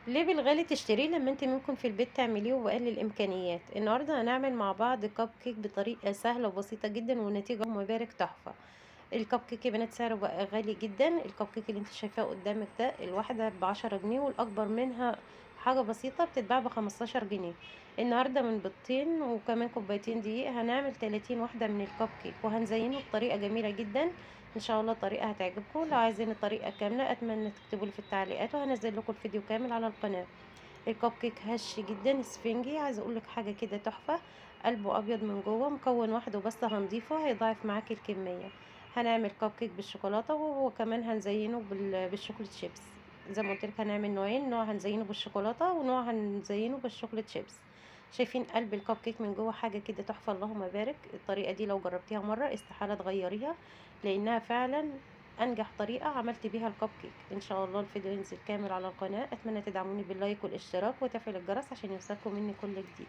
ليه بالغالي تشتريه لما انت ممكن في البيت تعمليه وبأقل الامكانيات؟ النهارده هنعمل مع بعض كب كيك بطريقة سهلة وبسيطة جدا ونتيجة مبارك تحفة. الكب كيك يا بنات سعره بقى غالي جدا. الكب كيك اللي انت شايفاه قدامك ده الواحدة ب10 جنيه، والاكبر منها حاجة بسيطة بتتباع ب15 جنيه. النهارده من بيضتين وكمان كوبايتين دقيق هنعمل 30 واحدة من الكب كيك، وهنزينه بطريقة جميلة جدا ان شاء الله. الطريقة هتعجبكم. لو عايزين الطريقة كاملة اتمنى تكتبوا لي في التعليقات، وهنزل لكم الفيديو كامل على القناة. الكب كيك هش جدا اسفنجي، عايزه اقول لك حاجة كده تحفة، قلبه ابيض من جوه، مكون واحد وبس هنضيفه هيضاعف معاكي الكمية. هنعمل كب كيك بالشوكولاته وكمان هنزينة بال chocolate chips. زي ما قلت لك هنعمل نوعين، نوع هنزينة بالشوكولاته ونوع هنزينة بال chocolate chips. شايفين قلب الكب كيك من جوه حاجة كده تحفة، اللهم بارك. الطريقة دي لو جربتيها مرة استحالة تغيريها، لانها فعلا انجح طريقه عملت بيها الكب كيك. ان شاء الله الفيديو ينزل كامل على القناة. اتمنى تدعموني بال like والاشتراك وتفعيل الجرس عشان يوصلكم مني كل جديد.